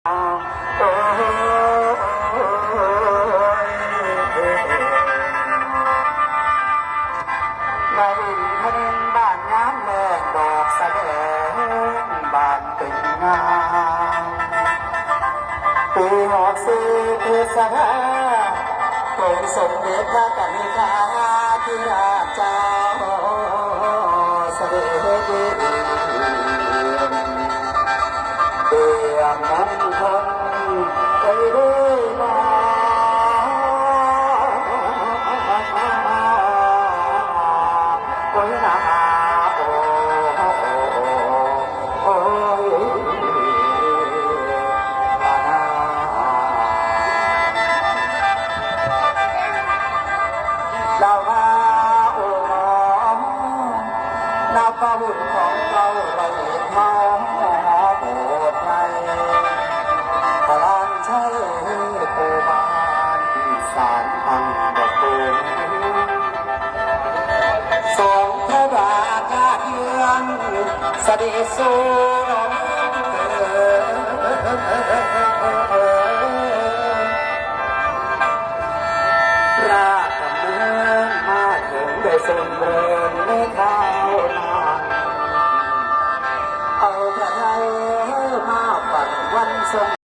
ນາວິນທະນິນບ້ານຍາມແລງ ດອກສະແດງບ້ານເປັນງາມ ປີຫົກສິບເທດສະພາ ອົງສົມເດັດພະກະນິດຖາທິລາດເຈົ້າສະເດັດ ຕຽມມງຄົນໄປເດີມາ ໂອ້ຍນາ ໂອ້ ໂອ້ຍນາ ລາວວ່າ ໂອ້ ນອ ນັບວ່າບຸນຂອງເຈົ້າໄດ້ເຮັດເຮົາໂອດໄຫວ ພະລານໄຊ ໂອບານອີສານອັນບໍ່ເຄີຍ ສອງພະບາດຍາດເຮືອນ ສະເດັດສູ່ນ້ອງເອີຍ ລາດດຳເນີນມາເຖິງໄດ້ສົມເລີ່ມໃນຄາວນານ ເອົາພະໄທມາຝັນວັນຊົງ